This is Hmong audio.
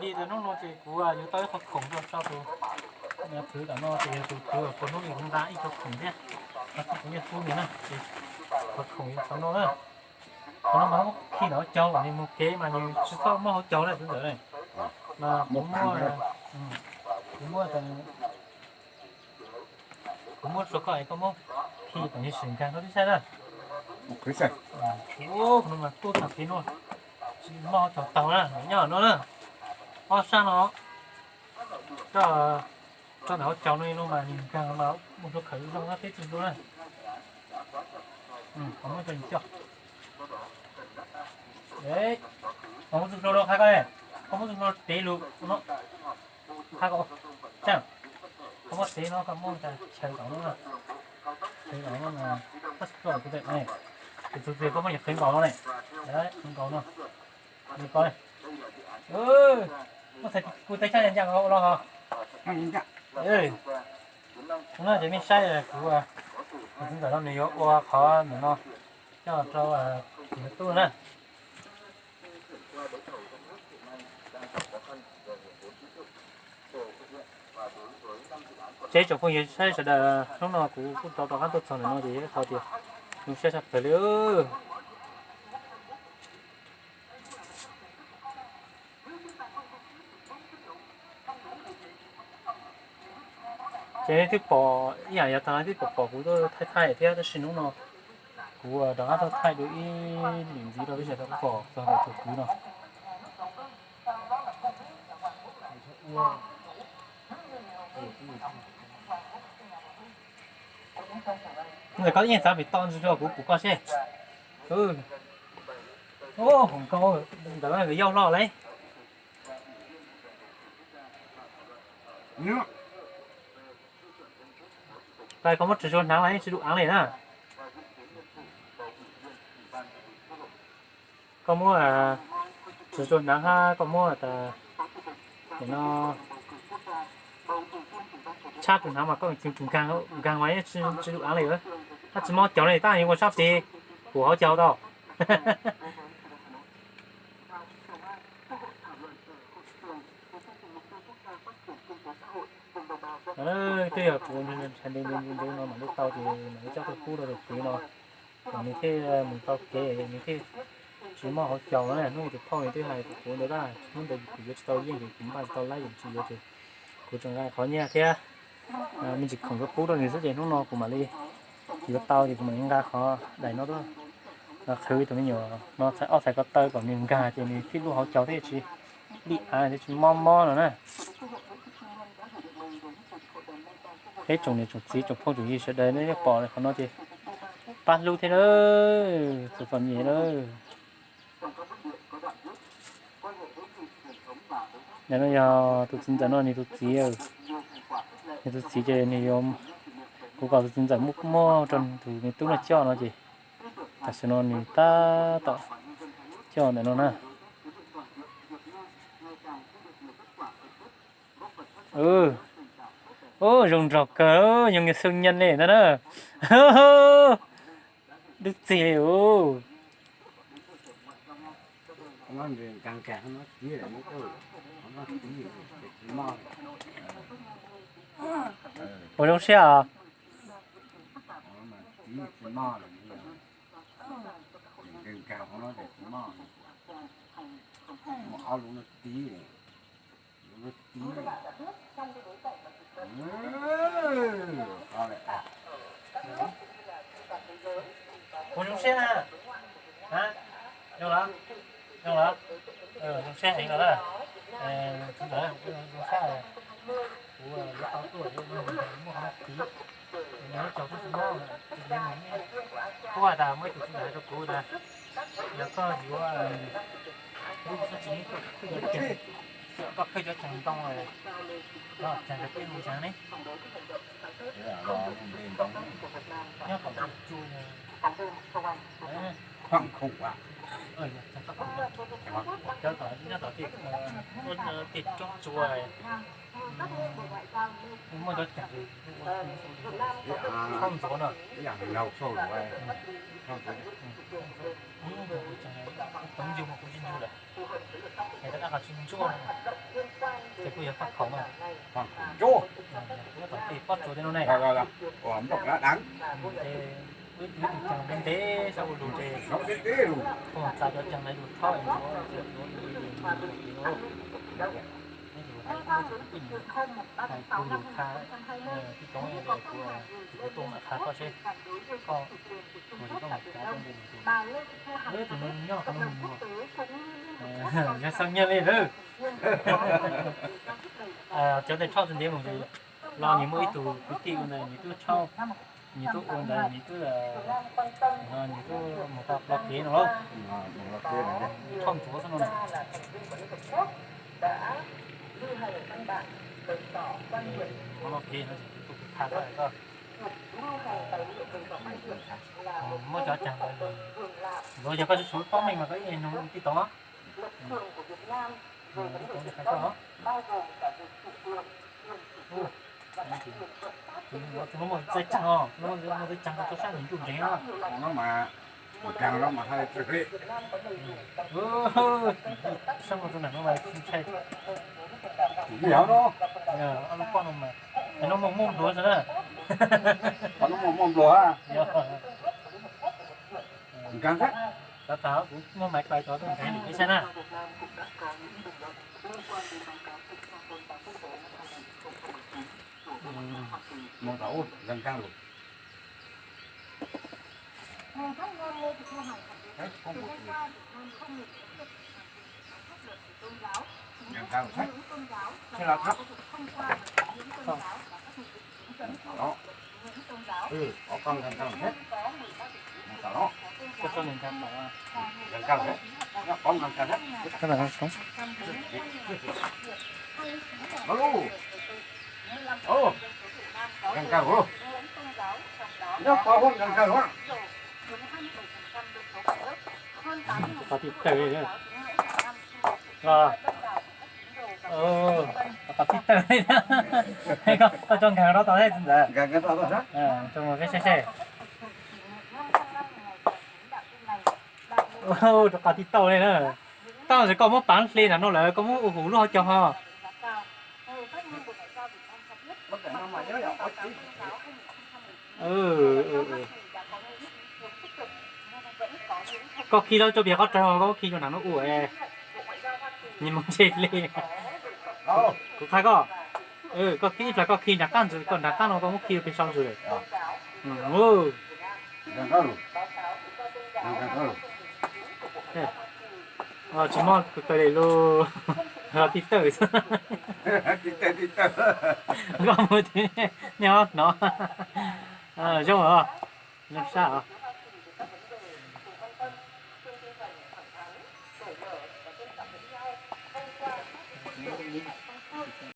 Li hnub no ces kuv yuav tau ib qho khoom rau tus kwv tom no ces yog tus kwv uas puag hnub no kuv nqa ib co khoom thiab, no txog kuv niaj hnub ntawd na ces qhov khoom yog qhov no na. Qhov no mas muab khi ntawm hauv caug kom nws mus kev mas nws tsis txhob mob hauv caug na txiv ntxawm na. Mas kuv muab, kuv muab, kuv muab rau koj es koj muab khi kom nws sim nkag rau tib sab na. Ub, qhov no mas tub tag kev no, tsis mob hauv caug taug na, nyob no na. Ob sab no, coj rau ntawm hauv caug no no mas nws nkag mas mus rau khawv zoo na peb tug hlua na. Muab rau nws coj. Muab tug hlua rau qhab koj, koj muab tug hlua tev lug no, qhab koj, koj muab tev no koj muab chaw tom no, chaw tom no, koj tsis tuaj kuv tawm ne, kuv txhua tias koj muab yog qhwv nkaus no ne, qhwv nkaus no, nws ko, muab txhais kuv teb chaj ncaj ncaj los ho. No ces nej saib kuv, tus txiv ntxawm no nws yuav ua qhov ntawm no coj rau tus tub na. Ces tsoom phooj ywg saib sawv daws, hnub no kuv kuj tau rov qab tuaj txog ntawm no ces yuav qhov tias zoo siab tshaj plaws li. Ces nej twb pom ib yam yav tag no twb pom pom kuv tuaj thaij thaij thiab tab sis hnub no kuv rov qab tuaj thaij dua ib lwm ntxiv rau peb sawv daws tau pom txog ntawm tus kwv no. Ntawm koj yeej txav pem toj ntsis rau kuv pum koj seb. Ub, hoo nkauj ntawd yog hluas lauj. Pais koj muab tsis tshua hnav mas yeej tsis lub aav li na. Koj muab tsis tshua hnav hab koj muab tas no tshab tus hnav mas koj tseem tus nkag mas yeej tsis lub aav li. Hab tsis mob caug li tab yuav ua sab pem kuv hauv caug tau. Twb yog kuv nrhiav nrhiav ntev ntev no mam li tau ces mam li coj tuaj pub rau tus kwv no, kom nws thiaj mus tau kev nws thiaj tsis mob hauv caug na. Hnub tus phauj nws twb hais kuv ntawd tab hnub ntawd kuv yuav tsis tau yeej ces kuv npaj tsis tau laib ces tsis yuav ces kuv tseem nqa qhov nyiaj thiab me ntsis khoom tuaj pub rau nws xwb ces hnub no kuv mam li yuav tau ces kuv mam li nqa qhov daim no tuaj qhwv tus me nyuam no txhais ob txhais ko taw kom nws nkag ces nws thiaj lub hauv caug thiaj tsis lim av thiaj tsis mob mob no na. Peb tsoom niam tsoom txiv tsoom phooj tsoom ywg sawv daws nej pom qhov no ces pab hlub thiab txom txom nyem lawm. Ntawm no yog tus txiv ntxawm no nws tus txiv, nws tus txiv ces nws, kuv kom tus txiv ntxawm muab rau tus me tub no coj no ces tam sim no nws tab tom coj ntawm no na. Ub, zoo nraug kawg, nyob nws xub nyeej li ntag na. Dub txig li ub. Ua zoo siab os. Ua zoo siab na. Zoo los? Zoo los? Zoo siab heev los na. Txiv ntxawm, zoo siab. Kuv yuav tau tuaj, muaj qhov tiv, nws lub caug twb tsis mob, kuv hais tas muaj ib tug txiv ntxawm rau kuv tas, yog koj yuav, kuv tsis, koj khawb cov caag ntoo, cog rau peb hu caag ne. Nyob tom tsu, Pheej Khum a. Cov tom nyob tom tej, tej roob tsua, muaj cov cag, thauj ntxuav no. Toov yug mas kuv tsis yug lawm. Es rov qab qhov tsis ntsuaj, ces kuj yog faj khaum mas. Nyob tom tej pob tsuas tej no ne. Ces wb ib tug caag ntev ntev sab ua lug ces kuj txav cov caag lug thauj ntxuav ntxuav ntxuav ntxuav ntxuav ntxuav. Neb tus hais kuj yog hais kuv lug qha, tij Toob kuv, kuv tuaj mam qha koj seb koj puas yog koj mam txav koj ntawd tus, tus no nyob qhov no mus, yog xav nyiaj li lawm. Cov ntawd thauj tsis ntev mus ces los nws muaj ib tug kwv tij ua ntawd nws twb thauj, nws twb ua ntawd nws twb, nws twb mus tau plob kev no lauj. Thauj ntxuav xwb no na. Plob kev no ces kuv tha koj, muab cov caag ntawd, yog koj tsis tshua paub meej mas koj ib nug tij Toob. Tij Toob nws qha koj. Tus no muaj txaij caag os, tus no muaj txaij caag rau sab nws ntuj nreeg no. No mas, tus caag no mas hais tsis li. Sab no tus nam no mas tsis ntshai. Tus yawg no, ob lub pob no mas, no muaj muaj npluag xwb na. Qhov no muaj muaj npluag. Yog. Nkaag, tau tas kuv muab maiv kais tso koj nkaag ib saib na. Mus tau, nkaag nkaag lug. Nkaag nkaag lug, seb los thab. Ov, koj nkaag nkaag lug seb. Nkaag lug, nkaag lug seb. Nkaag nkaag lug, nyob pov huab nkaag nkaag lug. Qhov tib tawg li, qhov tib tawg li. Koj tso nkaag rau tau thiab txiv ntxawm. Tso mus peb saib seb. Rau qhov tib tawg li na. Tau es koj muab paav hle nram no lawm koj muab ua huv lub hauv caug ho. Koj khi lawm tso pem qhov rawg ho, koj muab khi rau nram no ua es nws mus ntshe li. Kuv qha koj, koj khi ib plag koj khi nram qab ntsis, koj nram qab no koj muab khi rau pem sau ntsis. Tsis muaj tus tawg li lub, tib tawg xwb. Koj mus nej ho hnov zoo os, zoo sab os.